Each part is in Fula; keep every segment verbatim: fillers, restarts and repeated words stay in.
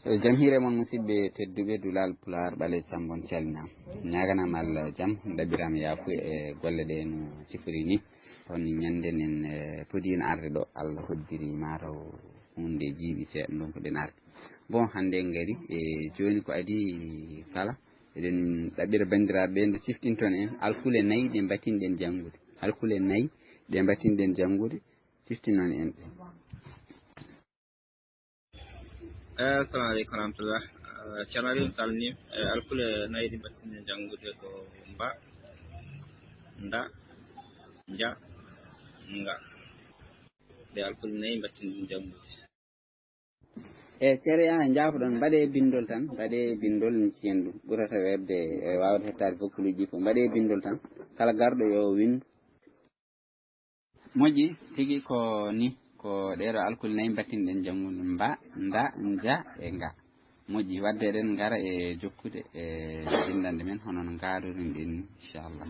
Jam hiire mon, musidɓe tedduɓe, Duulal Pulaar, Ɓale Samb on calminaama. Ñaaganam Allah jam, ɗaɓɓiram yaafuya e golle ɗe no cifori ni. On ñande nen, eh, podi en arde ɗo, Allah hoddiri mataw huunde jiiɓi seeɗa, donc ɗen arde. Bon, hannde en ngari, e jooni ko adii kala, eɗen ɗaɓɓira banndiraaɓe ɓe nde ciftinton en alkule nayi ɗe mbatinɗen janngude. Alkule nayi ɗe mbatinɗen janngude, ciftinon en ɗe. Eh, assalamu aleykum wa rahmatullah. Eh, Ceerno Aliou, mi salminiima. Eh, alkule nayi ɗi mbaɗtinɗen janngude ko mba, nda, nja, nga. Ɗe alkule nayi mbaɗtinɗen janngude. E Ceerno, en njaafoɗon, mbaɗee binndol tan, mbaɗee binndol, mi siyen ɗum. Ɓurata weeɓde e waawde hettaade fokkuluuji fof. Mbaɗee binndol tan, kala garɗo yo o winndu. Moƴƴi tigi, ko ni, ko ɗeeɗo alkule nayi mbaɗtinɗen janngude, mba, nda, nja e nga. Moƴƴi, wadde eɗen ngara e jokkude e binndannde men, hono no ngaaruɗen ɗen ni, inchallah.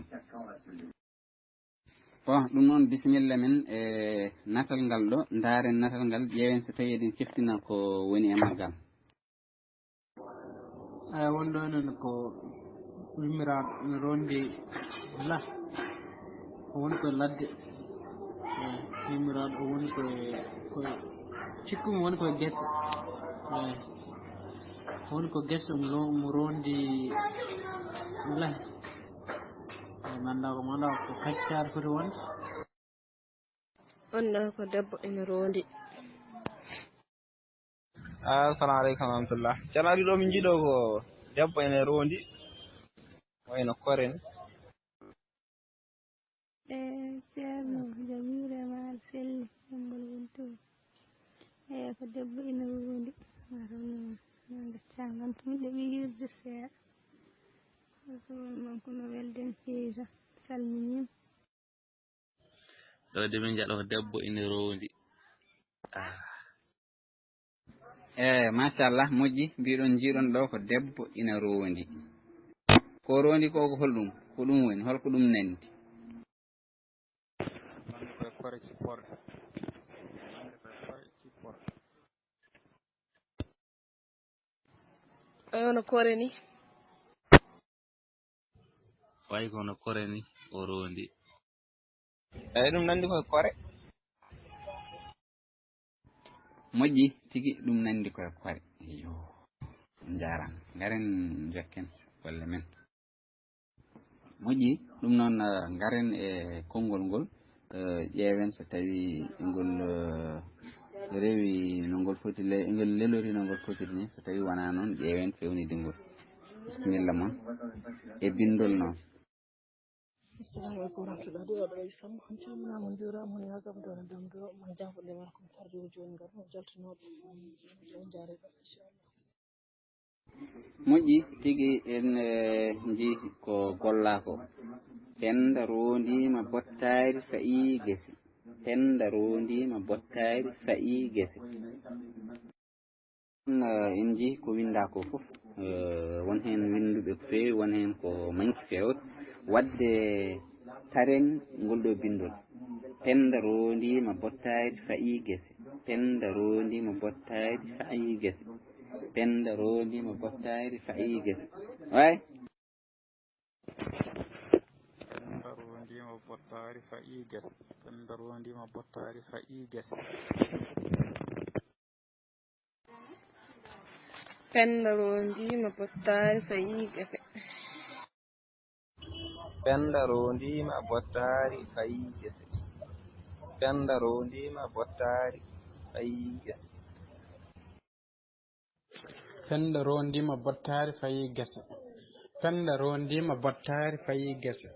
Bon, ɗum noon, bisimilla men e natal ngal ɗo, ndaaren natal ngal, ƴeewen so tawi eɗen ciftina ko woni e maggal. Eyi, won ɗo enen ko yummiraaɗo ene rondi la, o woni koye ladde. Eyi, yummiraaɗo o woni koye, koye, cikkumi woni koye gese. Eyi, o woni ko gese, omo lo-, omo rondi la. Eyi, mi anndaa ko, mi anndaa ko kaccaari foti wonde. On ɗo ko debbo ene rondi. Assalamu aleykum wa rahmatullah. Ceerno Aliou, ɗo min njiɗo ko debbo ene rondi, wayno kore ni. E Ceerno, jam hiire ma, aɗa selli, sembol wonto. E ko debbo ene rondi, ma rondi, ma ngacca ngam tun ɗe ɓe yirde seeɗa. Ko ɗum noon, kono welden feewi tan, salminiima. Ɗo de min njaɗo ko debbo ina rondi. Ah. Eh, machallah, moƴƴi, mbiɗon, njiɗon ɗo ko debbo ina rondi. Ko rondi ko, ko holɗum? Ko ɗum woni, holko ɗum nandi? Nandi koye kore cipporɗe. Nandi koye kore cipporɗe. Oyo no kore ni. Way kono kore ni o rondi. Eyi, ɗum nandi koye kore. Moƴƴi tigi, ɗum nandi koye kore. Iyo. Njaaraama. Ngaren jokken golle men. Moƴƴi, ɗum noon, eh, ngaren e konngol ngol, eh, ƴeewen so tawi ngol, eh, rewi no ngol foti le-, ngol lelori no ngol fotiri ni, so tawi wonaa noon, ƴeewen fewnidi ngol. Bisimilla mon e binndol noon. Assalamu aleykum wa rahmatullah. Ɗo waɗa Aisha Samb, on calminaama, on njuuraama, on yaagaama, ɗo no dam ɗo, mon jaafo le ma, ko tarde o jooni ngar, mo jaltinooɗo, on njaare ɗo, inchallah. Moƴƴi tigi, en, eh, njii ko gollaa ko. Pennda roondiima bottaari fa'i gese. Pennda roondiima bottaari fa'i gese. Eh, en njii ko winndaa ko fof. Eh, won heen winnduɓe ko feewi, won heen ko manki feewde. Waɗde taren ngol ɗo binndol. Pennda roondiima bottaari fa'i gese. Pennda roondiima bottaari fa'i gese. Pennda roondiima bottaari fa'i gese. Way. Pennda roondiima bottaari fa'i gese. Pennda roondiima bottaari fa'i gese. Pennda roondiima bottaari fa'i gese. Pennda roondiima bottaari fa'i gese. Pennda roondiima bottaari fa'i gese. Pennda roondiima bottaari fa'i gese. Pennda roondiima bottaari fa'i gese.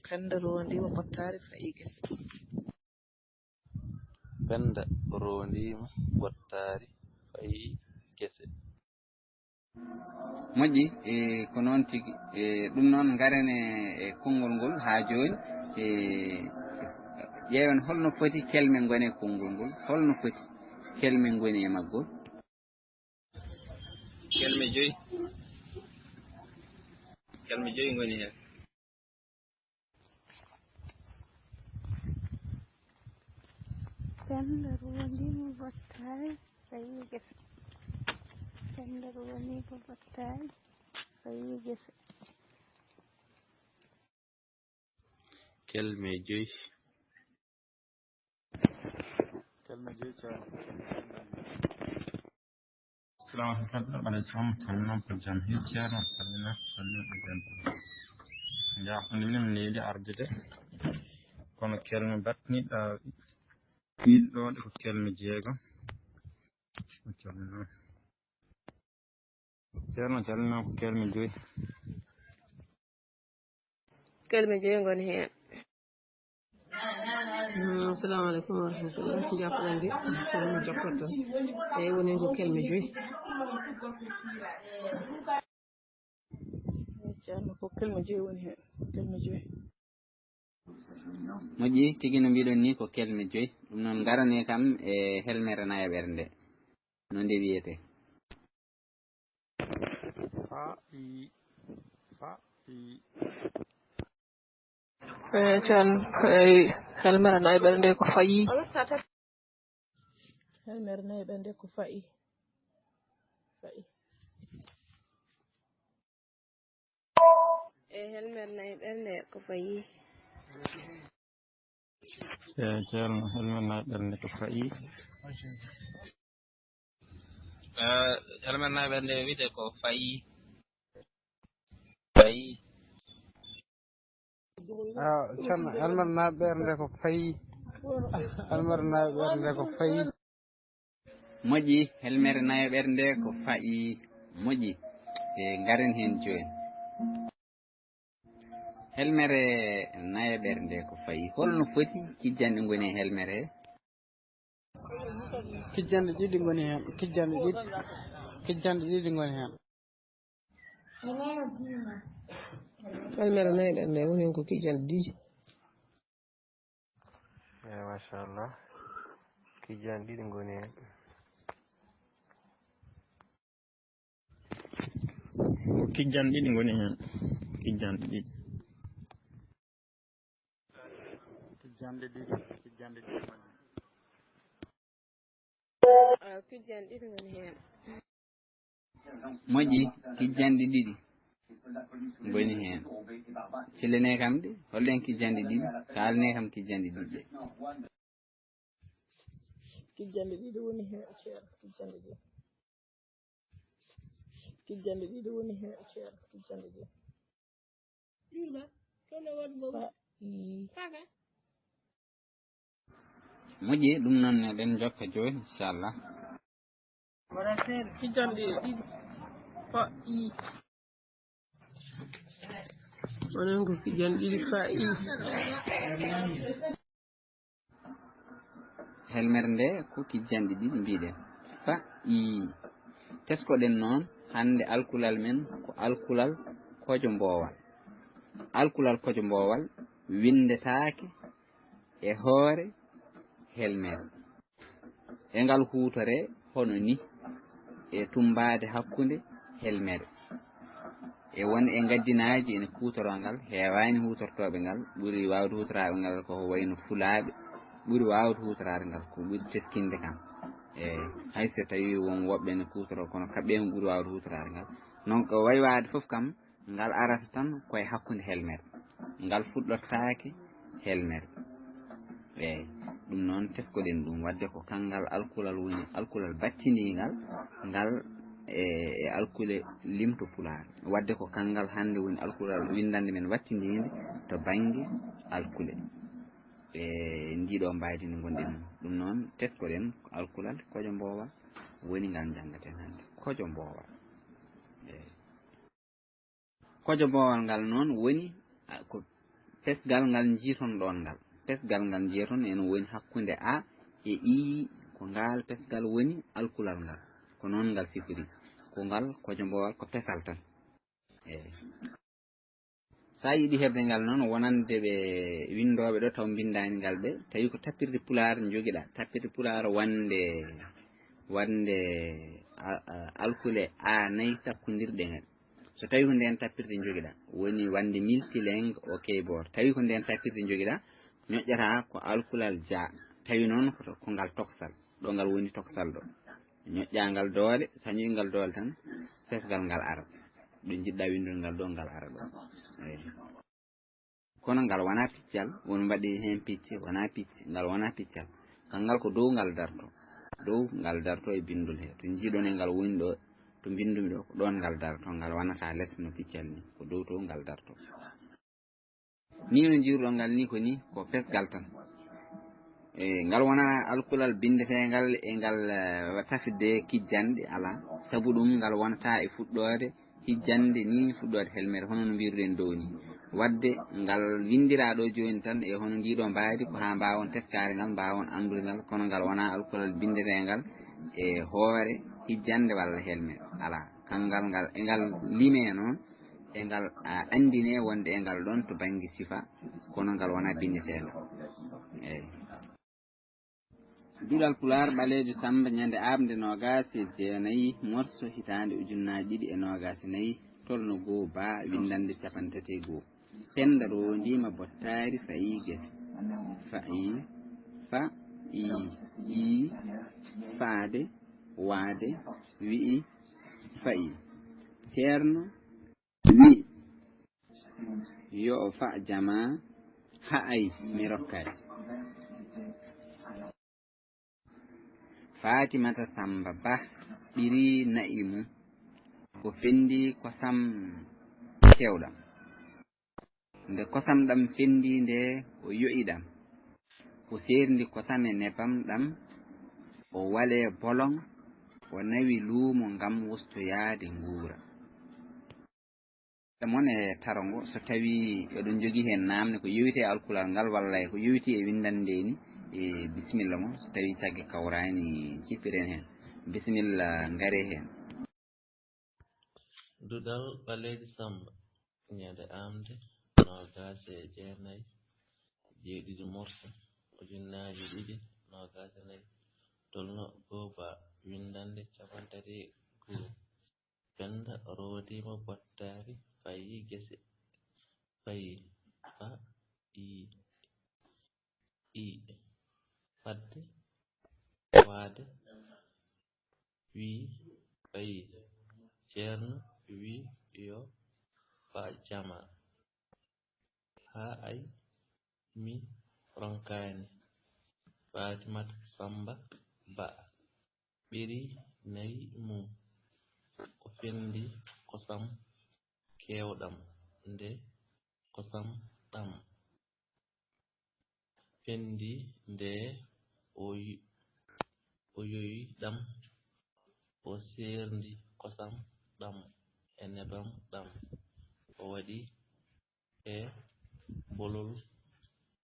Pennda roondiima bottaari fa'i gese. Pennda roondiima bottaari fa'i gese. Moƴƴi, e, ko noon tigi. E, ɗum noon, ngaren e, e konngol ngol haa jooni. E, ƴeewen holno foti kelme ngoni e konngol ngol, holno foti kelme ngoni e maggol. Kelme joyi. Kelme joyi ngoni heen. Candor woni mo bottaay, fayi gese. Candor woni mo bottaay, fayi gese. Kelme joyi. Kelme joyi, ceerno. Assalamu aleykum, wa aleykum salam. Salmina ko jam hiiri, ceerno. Salmina, salmina ko jam. Ya, ko min neeli ardude. Kono kelme batniɗo ɗiɗo ɗo ko kelme jeegom. Ceerno, calmina ko kelme joyi. Kelme joyi ngoni heen. Mm, assalamu aleykum wa rahmatullah. Jokkoɗen de, kono jokkoto tan. Eyi, woni ko kelme joyi. Ceerno, ko kelme joyi woni heen. Kelme joyi. Moƴƴi, tigi no mbiɗon ni ko kelme joyi. Ɗum noon, ngarane kam e helmere nayaɓere nde. No nde wiyetee? Fa'i, fa'i. Eh, ceerno, eh, helmere nayaɓere nde ko fa'i. Helmere nayaɓere nde ko fa'i. Fa'i. E helmere nayaɓere nde ko fayi. E ceerno, helmere nayaɓere nde ko fayi. E helmere nayaɓere nde wiyetee ko fayi. Fayi. Ah, ceerno, helmere nayaɓere nde ko fayi. Helmere nayaɓere nde ko fayi. Moƴƴi, helmere nayaɓere nde ko fayi. Moƴƴi, e ngaren heen jooni. Helmere nayaɓere nde ko fayi. Holno foti kijjanɗe ngoni e helmere he? Kijjanɗe ɗiɗi ngoni heen. Kijjanɗe ɗiɗi. Kijjanɗe ɗiɗi ngoni heen. Helmere nayaɓere nde woni heen ko kijjanɗe ɗiɗi. Eyi, machallah. Kijjanɗe ɗiɗi ngoni heen. Ko kijjanɗe ɗiɗi ngoni heen. Kijjanɗe ɗiɗi. Kijjanɗe ɗiɗi, kijjanɗe ɗiɗi ngoni heen. Ah, kijjanɗe ɗiɗi ngoni heen. Moƴƴi, kijjanɗe ɗiɗi ngoni heen. Cillanee kam de, holɗen kijjanɗe ɗiɗi? Kaalanee kam kijjanɗe ɗiɗi ɗe. Kijjanɗe ɗiɗi woni heen, ceerno, kijjanɗe ɗiɗi. Kijjanɗe ɗiɗi woni heen, ceerno, kijjanɗe ɗiɗi. Fa'i. Moƴƴi, ɗum noon eɗen njokka jooni, inchallah. Kijjanɗe ɗiɗi. Fa'i. Onon ko kijjanɗe ɗiɗi fa'i. Helmere nde ko kijjanɗe ɗiɗi mbiɗen. Fa'i. Teskoɗen noon, hannde alkulal men ko alkulal kojomboowal. Alkulal kojomboowal winndetaake e hoore helmere. E ngal huutoree hono ni, e tummbaade hakkunde helmere. E won e ngaddinaaji ene kuutoroo ngal, heewaani huutortooɓe ngal, ɓuri waawde huutoraade ngal ko wayno fulaaɓe, ɓuri waawde huutoraade ngal, ko ɓuri teskinde kam. E hay so tawii won woɓɓe ene kuutoroo, kono kamɓe en ɓuri waawde huutoraade ngal. Non ko wayi waade fof kam, ngal arata tan ko e hakkunde helmere. Ngal fuɗɗotaake helmere. Eey, ɗum noon teskoɗen ɗum, waɗde ko kanngal alkulal woni alkulal battindiingal, ngal e, e alkule limto Pulaar. Waɗde ko kanngal hannde woni alkulal winndannde men wattindiinde to bannge alkule. E ndiɗo mbaydi ndi ngonɗen. Ɗum noon teskoɗen ko alkulal kojomboowal woni ngal njanngaten hannde. Kojomboowal. Eey. Kojomboowal ngal noon woni, a, ko pesgal ngal njiiton ɗoon ngal. Pesgal ngal njiiton ene woni hakkunde A e I, ko ngaal pesgal woni alkulal ngal. Ko noon ngal sifori. Ko ngal kojomboowal ko pesal tan. Eey. So a yiɗi heɓde ngal noon, wonande ɓe winndooɓe ɗo taw mbinndaani ngal ɓe, tawi ko tappirde Pulaar njogiɗaa. Tappirde Pulaar wonde, wonde a, a, alkule A nayi takkondirɗe ngal. So tawi ko ndeen tappirde njogiɗaa, woni wonde multilingue au keyboard. Tawi ko ndeen tappirde njogiɗaa, ñoƴƴataa ko alkulal Ja. Tawi noon ko to, ko ngal toksal, ɗo ngal woni toksal ɗo. Ñoƴƴa ngal doole, so a ñoƴi ngal doole tan, pesgal ngal ara. Ɗo njiɗɗa winndol ngal ɗo, ngal ara ɗo. Eyi. Kono ngal wona piccal, won mbaɗi heen picce, wona picce, ngal wona piccal. Kanngal ko dow ngal darto. Dow ngal darto e binndol he. To njiɗon e ngal woni ɗo, to mbinndumi ɗo, ko ɗoon ngal darto. Ngal wonata les no piccal ni. Ko dow to ngal darto. Ni no njiiruɗon ngal ni ko ni, ko pesgal tan. E, ngal wona alkulal binndeteengal e ngal, eh, tafde kijjanɗe, alaa. Sabu ɗum ngal wonata e fuɗɗoode hijjande ni, fuɗɗoode helmere, hono no mbiruɗen dow ni. Waɗde ngal winndira ɗo jooni tan e hono ndi ɗo mbaydi, ko haa mbaawon teskaade ngal, mbaawon anndude ngal, kono ngal wona alkulal binndeteengal e hoore hijjande walla helmere. Alaa. Kanngal ngal, e ngal lime noon, e ngal, a, anndine wonde e ngal ɗoon to bannge sifa, kono ngal wona binneteengal. Eyi. Duɗal Pulaar ɓaleejo Sammba ñande aaɓnde noogaas e jeenayi morso hitaande ujunnaaji ɗiɗi e noogaas e nayi, tolno goo ba winndannde capanɗe tati e goo. Pennda roondiima bottaari fayi gese. Fayi, fa, i, i, faade, waade, wi'i, fayi. Ceerno wi yo o fa jama, ha'ay mi rokkay. Faatimata Sammba Bah ɓiri na'i mum, o fenndi kosam keewɗam. Nde kosam ɗam fenndi nde, o yo'i ɗam. O seerndi kosam e nebam ɗam, o wale bolon, o nawi luumo ngam wostoyaade nguura. Mon e taro ngo, so tawii eɗon njogii heen naamne ko yowiti e alkulal ngal walla e ko yowiti e winndannde ni, e bisimilla mon, so tawii cagge kawraani, cippiren heen. Bisimilla, ngaree heen. Duɗal ɓaleejo Sammba, ñande aaɓnde noogaas e jeenayi, jeeɗiɗi morso, ujunnaaji ɗiɗi noogaas e nayi, tolno goo ba winndannde capanɗe tati e goo. Pennda roondiima bottaari fayi gese. Fayi, fa, i, i. Fadde, waade, wi, fayi. Ceerno wi yo fa jama. Ha'ay mi ronkaani. Faatimata Sammba Bah ɓiri na'i mum, o fenndi kosam keewɗam. Nde kosam ɗam fenndi nde, o y-, o yo'i ɗam, o seerndi kosam ɗam e nebam ɗam, o waɗi e bolol,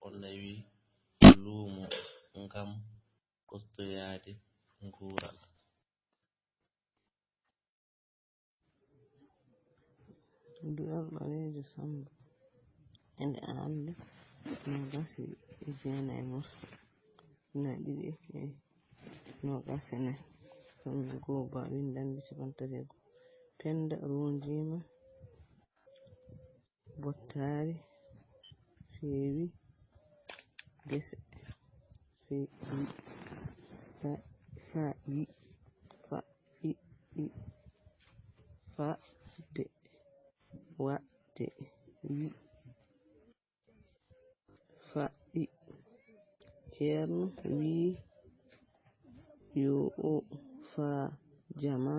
o nawi luumo ngam wostoyaade nguura. Duɗal ɓaleejo Sammba, ñande aaɓnde noogaas e jeenayi morso, ujunnaaji ɗiɗi e noogaas e nayi, tolno goo ba winndannde capanɗe tati e goo. Pennda roondiima bottaari fewi gese. Fewi, fa, fayi, fa, i, i, fadde, waɗde, wi, fa'i. Ceerno wi yo o fa jama,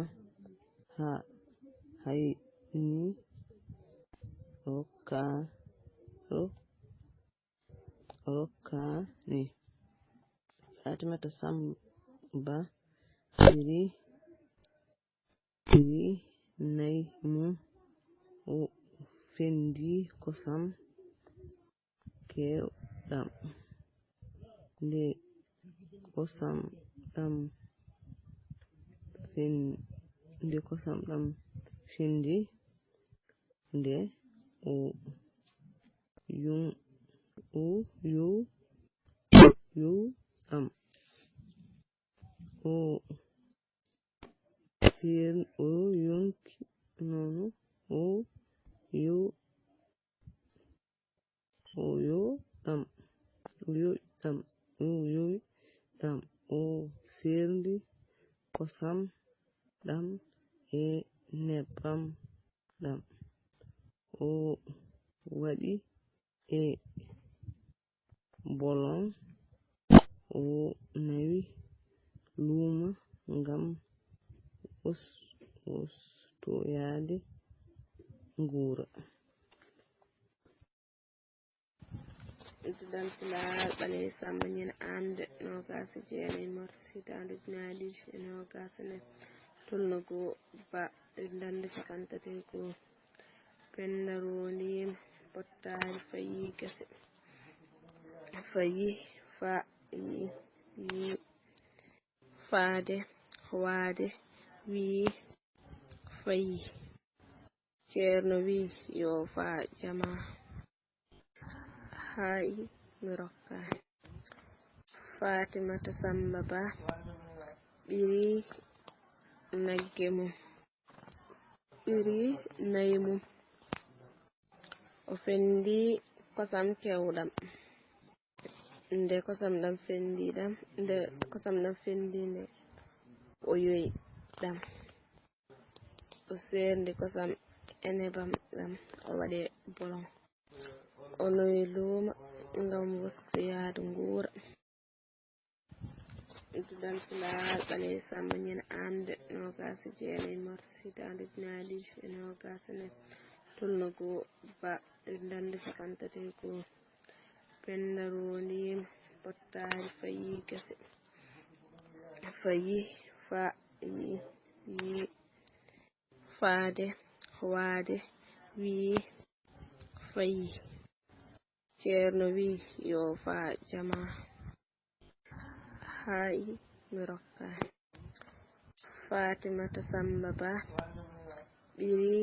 ha'ay mi rokka, ro-, rokkaani. Faatimata Sammba ɓiri, ɓiri na'i mum, o fenndi kosam keewɗam. Nde kosam ɗam fen-, nde kosam ɗam fenndi, nde o yun-, o yo-, yo ɗam. O seen, o yonki, non, o yo-, o yo ɗam. O yo ɗam. O yo ɗam, o seerndi kosam ɗam e nebbam ɗam, o waɗi e bolon, o nawi luuma ngam us-, ustoyaade nguura. Duɗal Pulaar, Ɓaleejo Sammba, ñande aamde noogaas e jeenayi, mars, hitaande ujunaaji ɗiɗi e noogaas e nayi, tolno goo, ba, dannde capanɗe tati e goo. Pennda roondiima bottaari, fayi gese. Fayi, fa, yi, yi, faade, waade, wiyi, fayi. Ceerno wiyi, yo fa jama. Hayi, mi rokka. Faatimata Sammba Ba ɓiri nagge mum. Ɓiri nayi mum. O fendi kosam keewɗam. Nde kosam ɗam fendi ɗam, nde kosam ɗam fendi nde, o yoyi ɗam. O seerndi kosam e nebam ɗam, o waɗi bolon. O nawi luuma ngam ustoyaade nguura. Duɗal Pulaar, Ɓaleejo Sammba, ñande aamde noogaas e jeenayi, mars, hitaande ujunaaji ɗiɗi e noogaas e nayi, tolno goo, ba, dannde capanɗe tati e goo. Pennda roondiima bottaari, fayi gese. Fayi, fa, yi, yi, faade, waade, wiyi, fayi. Ceerno wiyi, yo fa jama. Hayi, mi rokka. Faatimata Sammba Ba ɓiri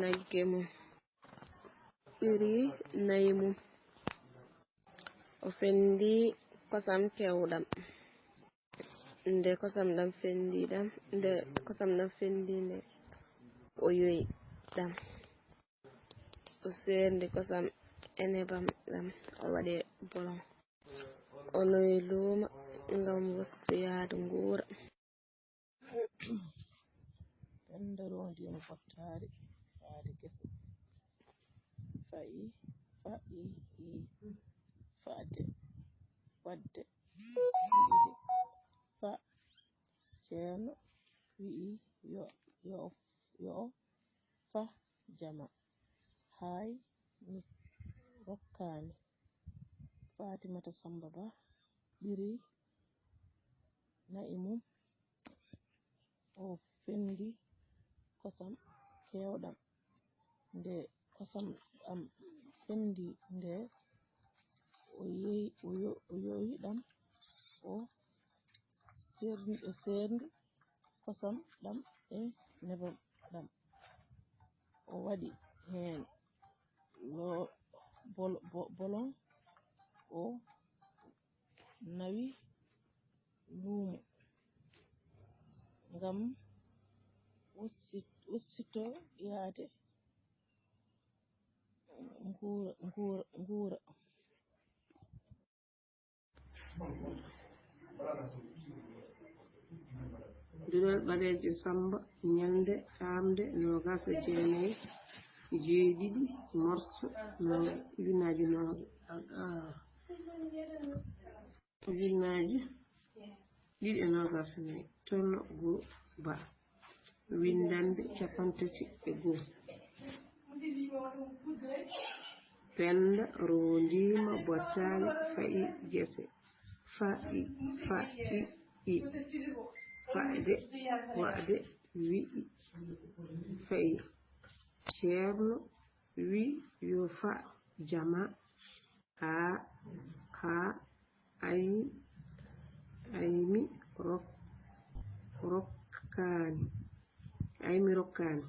nagge mum. Ɓiri nayi mum. O fendi kosam keewɗam. Nde kosam ɗam fendi ɗam, nde kosam ɗam fendi nde, o yoyi ɗam. O seerndi kosam e nebam ɗam, o waɗi bolon. O nawi luuma ngam ustoyaade nguura. Pennda roondiima bottaari, faade gese. Fayi, fa, i, i, faade, waɗde, wiide, fa. Ceerno wiyi, yo, yo, yo fa jama. Hayi, mi rokkaani. Faatimata Sammba Ba ɓiri nayi mum. O fendi kosam keewɗam. Nde kosam ɗam fendi nde, o yehi, o yo-, o yoyi ɗam, o seerndi, o seerndi kosam ɗam e nebam ɗam. O waɗi heen lo-, bol-, bo-, bolon, o nawi luumo ngam ussit-, ussitoyaade nguura, nguura, nguura. Duɗal Ɓaleejo Sammba, ñalnde aamnde noogaas e jeenayi, jeeɗiɗi, mars, no-, ujunnaaji no-, a, a, ujunnaaji ɗiɗi e noogaas e nayi, tolno goo, ba. Winndannde cappanɗe tati e goo. Pennda roondiima bottaari, fayi gese. Fayi, fayi, i. Faade, waɗde, wiyi, fayi. Ceerno wiyi, yo fa jama. Haa, haa, ay, ay mi rok-, rokkaani. Ay mi rokkaani.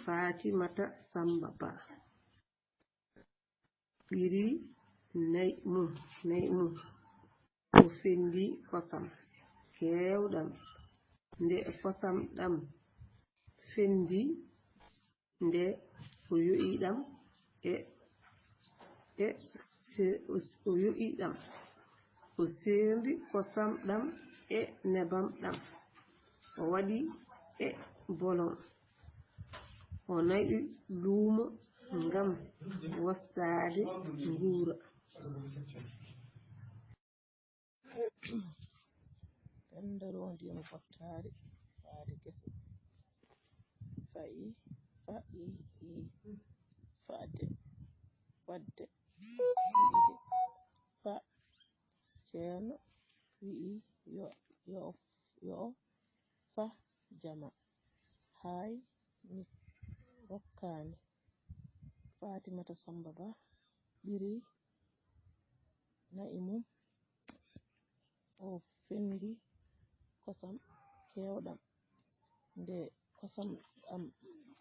Faatimata Sammba Ba ɓiri nayi mum, nayi mum. O fendi kosam keewɗam. Nde kosam ɗam fendi, nde o yoyi ɗam e, e se-, o, o yoyi ɗam O seerndi kosam ɗam e nebam ɗam. O waɗi e bolon. O nawi luumo ngam wostaade nguura. Pennda roondiima bottaari faade gese. Fa'i, fa'i, i, fa'de, waɗde, wi'de, fa. Ceerno wi'i yo, yo, yo fa jama. Haay mi rokkaani. Faatimata Sammba Ba ɓiri na'i mum. O fenndi kosam keewɗam. Nde kosam ɗam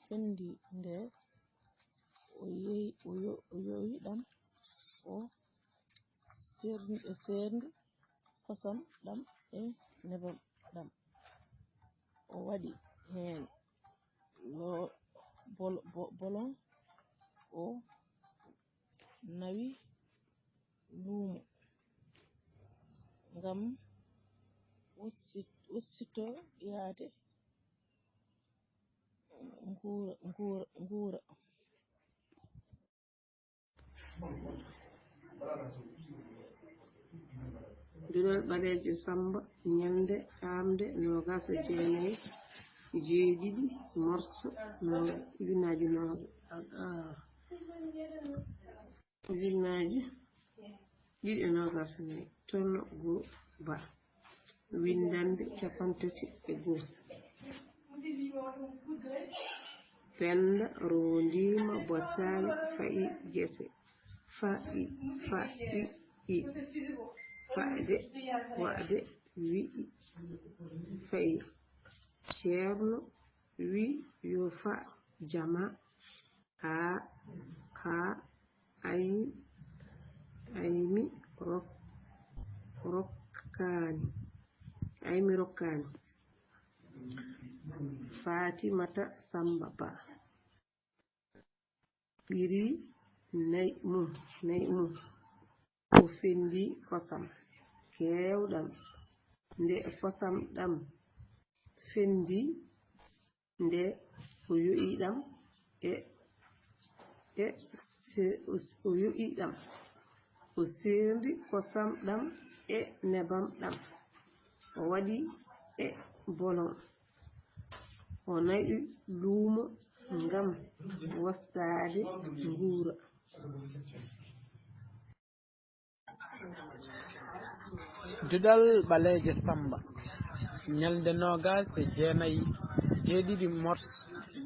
fenndi nde, o yehi, o yo-, o yowi ɗam, o seerndi, o seerndi kosam ɗam e nebam ɗam. O waɗi heen lo-, bol-, bo-, bolon, o nawi luumo ngam ussit-, ussito yaade nguura, nguura, nguura. Duɗal ɓaleejo Sammba, ñalnde aamnde noogaas e jeenayi, jeeɗiɗi morso, no-, ujunnaaji nooga-, a-, a-, ujunnaaji ɗiɗi e noogaas e nayi, tolno goo ba, winndannde cappanɗe tati e goo. Pennda roondiima bottaari fa'i gese. Fa'i, fa'i, i. Fa'de, wa'de, wi'i, fa'i. Ceerno wi yo fa jama. Haa, haa, ay, ay mi rok-, rokkaani. Ay mi rokkaani. Faatimata Sammba Ba ɓiri na'i mum, na'i mum. O fenndi kosam keewɗam. Nde kosam ɗam fenndi, nde o yo'i ɗam e, e se-, o, o yo'i ɗam. O seerndi kosam ɗam e nebam ɗam. O waɗi e bolon. O nawi luumo ngam wostaade nguura. Duɗal ɓaleejo Sammba, ñalnde noogaas e jeenayi, jeeɗiɗi mars,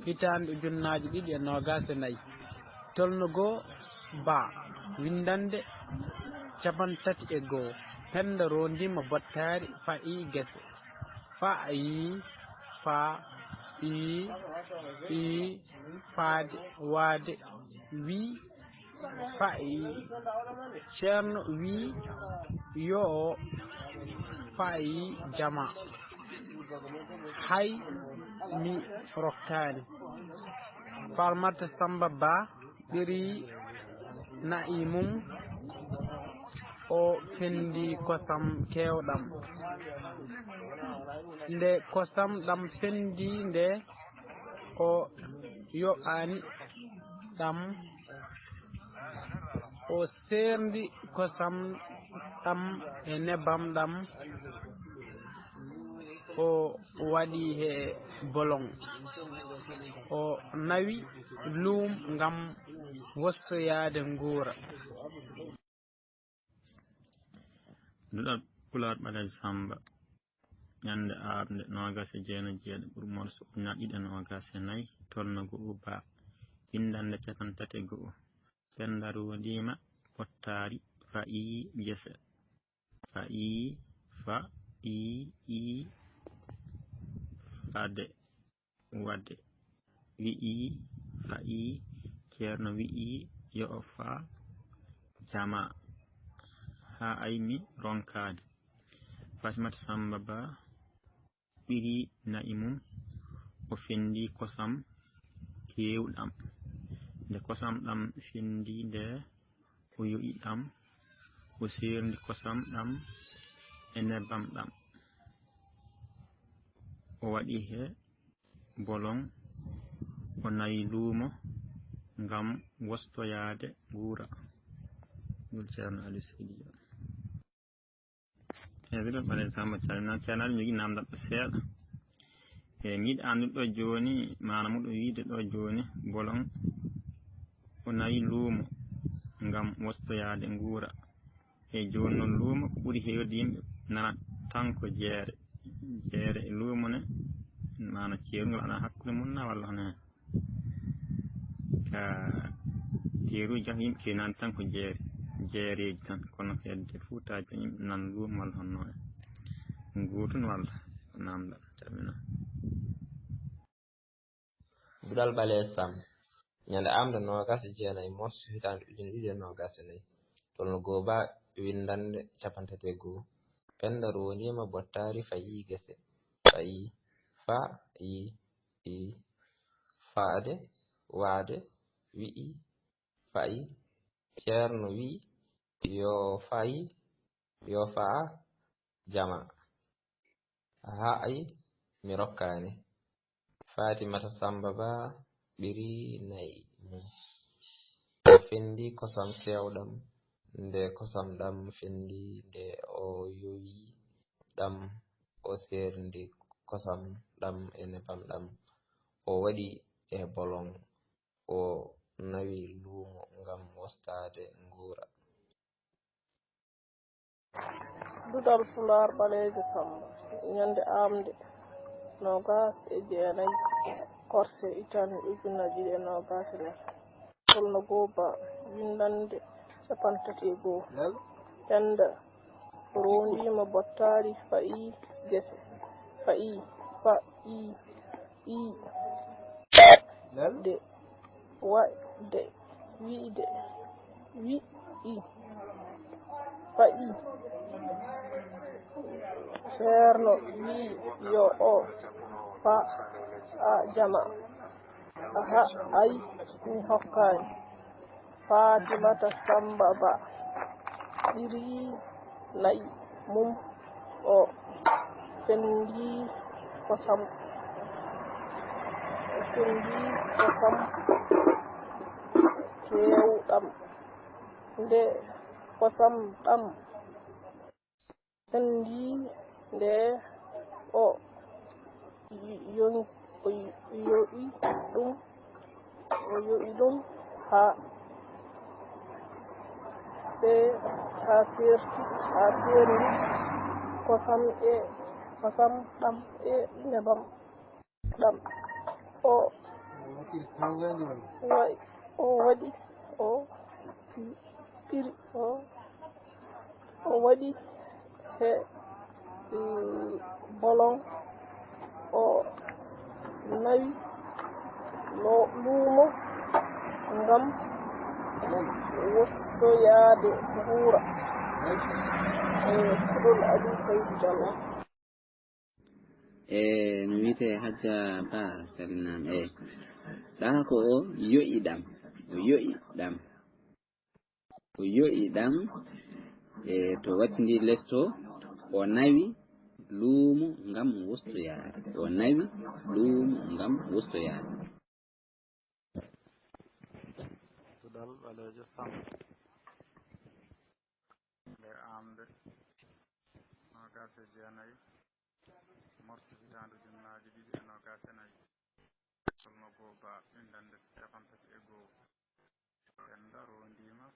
hitaande ujunnaaje ɗiɗi e noogaas e nayi, tolno goo ba, winndannde cappanɗe tati e goo, pennda roondiima bottaari fa'i gese. Fa'i, fa, i, i, faade, waade, wi, fa'i. Ceerno wi yo fa'i jama. Hay mi rokkaani. Faatimata Sammba Ba ɓiri na'i mum, o fenndi kosam keewɗam. Nde kosam ɗam fenndi nde, o yo'ani ɗam, o seerndi kosam ɗam e nebam ɗam, o waɗi he bolon, o nawi luum ngam wostoyaade nguura. Duɗal Pulaar ɓaleejo Sammba, ñalnde aarnde noogaas e jeenayi, jeeɗiɗi ɓuru morso, ujunnaaje ɗiɗi e noogaas e nayi, tolno goo ba, winndannde cappanɗe tati e goo. Pennda roondiima bottaari fa'i gese. Fa'i, fa, i, i, fade, wade. Wi'i, fa'i, Ceerno wi'i yo o fa jama. Haa ay mi ronkaade. Faatimata Sammba Ba ɓiri na'i mum, o fenndi kosam keewɗam. Nde kosam ɗam fenndi nde, o yo'i ɗam, o seerndi kosam ɗam e nebbam ɗam. O waɗi he bolon, o nawi luumo ngam wostoyaade nguura. Ngol Ceerno Aliou Seydi Diop. Eyi, mbiɗon ɓaɗen Samba Thiam. Noon, Ceerno Aliou, mi jogii naamndal ɗo seeɗa. Eyi, mi yiɗi anndude ɗo jooni, maana muɗum wiyde ɗo jooni, bolon o nawi luumo ngam wostoyaade nguura. E jooni noon, luumo ko ɓuri heewde yimɓe nana tan ko jeere. Jeere e luumo ne, maana ceerungol alaa hakkunde mum na walla hono heen? Ka teeruuji tan ko yimɓe keewi nande tan ko jeere, jeereeji tan. Kono ko hedde Fuutaaji tan yimɓe nana luumo walla hono noon. Ngoo tun walla ko naamndal? Calminaa. Duɗal Ɓaleejo Samb. Ñande aamde noogas e jeenayi morso hitaande ujine ɗiɗi e noogas e nayi, tolno gooba winndannde cappanɗe tati e goo. Pennda roondiima bottaari fayi gese. Fayi, fa, yi, i. Faade, waade, wi'i, fayi. Ceerno wi'i, yo fayi, yo fa'a, jama. Ha'ay, mi rokkaani. Faatimata Sammba Ba ɓirii na'i mum. O fenndii kosam keewɗam, nde kosam ɗam fenndii, nde o yowi ɗam, o seerndi kosam ɗam e nebam ɗam, o waɗi e bolon, o nawi luumo ngam wostaade nguura. Duɗal Pulaar Ɓaleejo Sammba, ñande aamde noogas e jeenayi korse hitaande ujunnaji ɗiɗi e noogas e nayi, tolno gooba winndannde cappanɗe tati e goo. Pennda roondiima bottaari fayi gese. Fayi, fa, i, i. De, wa, de, wi'de, wi'i, fa'i. Ceerno wi'i yo o fa, a, jama. Aha, ay, mi hokkaani. Faatimata Sammba Ba ɓirii na'i mum, o fenndii kosam, o fenndii kosam keewɗam, nde kosam ɗam fenndii, nde o yowi ɗum, o yowi ɗum haa se, haa seerti, haa seerndi kosam e, kosam ɗam e nebam ɗam. O wa-, o waɗi, o ɓiri, o, o waɗi he, mm, bolon, o nawi lo-, luumo ngam wostoyaade nguura. E Kuɗol Aliou Saydou Diallo. E no wiyetee Hajja Ba, salminaama. E saha ko o yo'i ɗam, o yo'i ɗam, o yo'i ɗam, e to wattindii les to, o nawi luumo ngam wostoyaade, o nawi luumo ngam wostoyaade. Duɗal Ɓaleejo Sam. Nde aamde noogaas e jeenayi, morsi hitaande ujunnaaje ɗiɗi e noogaas e nayi. Tolno gooba winndannde cappanɗe tati e goo. Pennda roondiima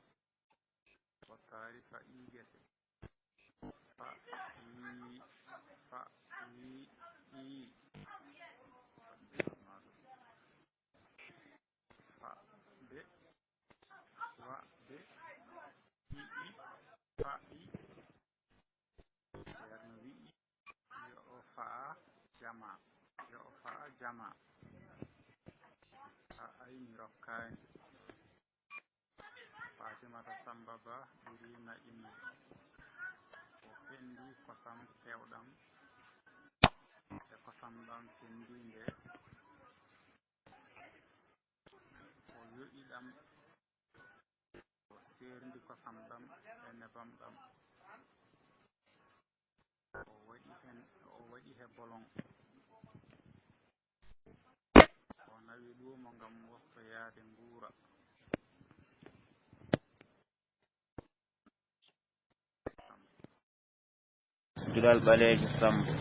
bottaari fa'i gese. Fa, i, fa, i, i. Fa, de, wa, de, i, i, fa, i. Ceerno wi'i, yo o fa'a jama, yo o fa'a jama. Ha'ay, mi rokkaani. Faatimata Sammba Ba ɓirii na'i mum. O fenndii kosam keewɗam, e kosam ɗam fenndii nde o yo'i ɗam, o Seerndi kosam ɗam e nebam ɗam. O waɗi heen, o waɗi he bolon. O nawi luumo ngam wostoyaade nguura. Duɗal ɓaleejo Sammbo.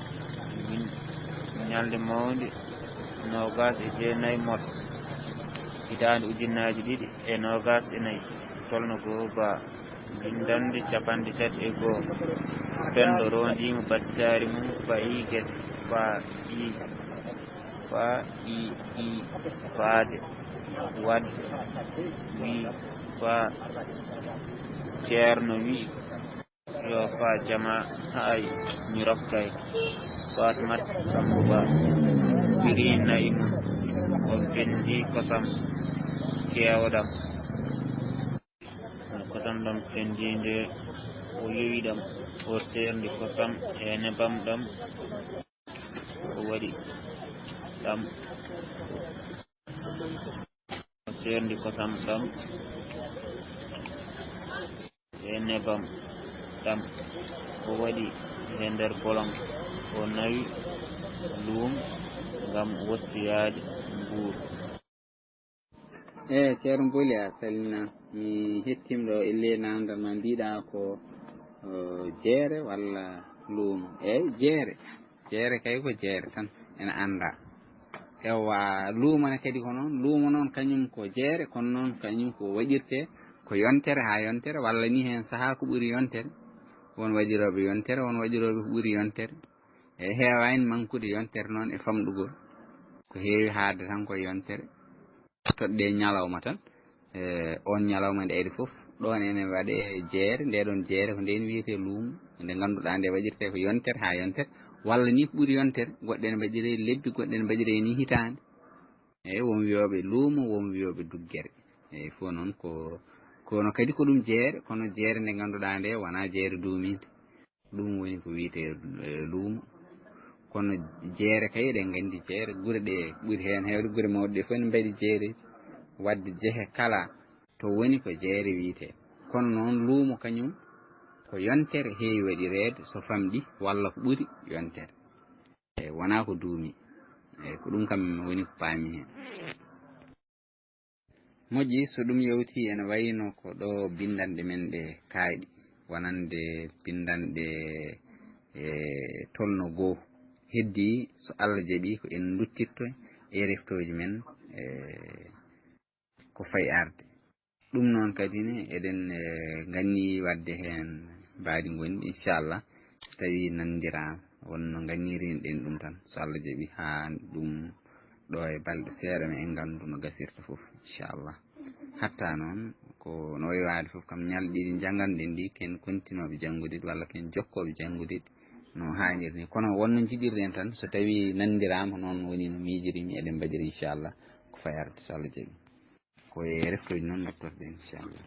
Win-, ñalnde mawnde noogaas e jeenayi mars, hitaande ujunnaaji ɗiɗi e noogaas e nayi, tolno goo ba, binndannde cappanɗe tati e goo, penndo roondiima baccaari mum, fayi gese, fa i, fa i, i, faade, waɗde, wi, fa, ceerno wi. Yo fa jama, ha'ay, mi rokkay. Fatmat Sambo Ba, ɓiri na'i mum, o sendi kosam keewɗam. Kosam ɗam sendiinde, o yowi ɗam, o seerndi kosam e nebam ɗam, o waɗi ɗam. O seerndi kosam ɗam e nebam ɗam, o waɗi he nder bolon, o nawi luum ngam wottiyaade mbuuru. Eyi, Ceerno Boli, a salmina. Mi hettima ɗo, elle namdal ma, mbiɗa ko, o, jeere walla luumo? Eyi, jeere. Jeere kay ko jeere tan, ene annda. Ewa, luumo ne kadi ko noon. Luumo noon kañum ko jeere, kono noon kañum ko waɗirte ko yontere haa yontere, walla ni heen sahaa ko ɓuri yontere. Won waɗirooɓe yontere, won waɗirooɓe ko ɓuri yontere. E heewaani mankude yontere noon e famɗugol. Ko heewi haalde tan ko yontere. Toɗɗe ñalawma tan. E, on ñalawma nde ari fof, ɗon ene waɗe jeere, nde ɗon jeere ko nde ene wiyetee luumo, nde ngannduɗaa nde waɗirtee ko yontere haa yontere, walla ni ko ɓuri yontere, goɗɗe ene mbaɗiree lebbi, goɗɗe ene mbaɗiree ni hitaande. Eyi, won wiyooɓe luumo, won wiyooɓe duggere. Eyi, fof noon ko, kono kadi ko ɗum jeere, kono jeere nde ngannduɗaa nde wonaa jeere duumiinde. Ɗum woni ko wiyetee, e, luumo. Kono jeere kay, eɗen nganndi jeere, gure ɗe ɓuri heen heewde, gure mawɗe ɗe fof ne mbaɗi jeereeji. Waɗde jehe kala to woni ko jeere wiyetee. Kono noon luumo kañum ko yontere heewi waɗireede so famɗi walla ko ɓuri yontere. E wonaa ko duumi. E ko ɗum kam woni ko paami heen. Moƴƴi, so ɗum yawti, ene wayno ko ɗo binndanɗe men ɗe kaaɗi, wonande binndanɗe e tolno goo. Heddi, so Allah jaɓi, ko en nduttirto e reftooji men e ko fayi arde. Ɗum noon kadi ne, eɗen, e, nganni waɗde heen mbaadi ngonɗi, inchallah, so tawii nanndiraama, wonno ngannirin ɗen ɗum tan, so Allah jaɓi, haa ɗum ɗo e balɗe seeɗa, ma en nganndu no gasirta fof, inchallah. Hatta noon, ko no wayi waade fof kam, ñalɗi ɗi njannganɗen ɗi, ken kontinooɓe janngude ɗi, walla ken jokkooɓe janngude ɗi, no haaniri ni. Kono wonno njiɗirɗen tan, so tawii nanndiraama, noon woni no miijirimi, eɗen mbaɗira, inchallah, ko fayi arde, so Allah jaɓi. Ko e reftooji noon naftorɗen, inchallah.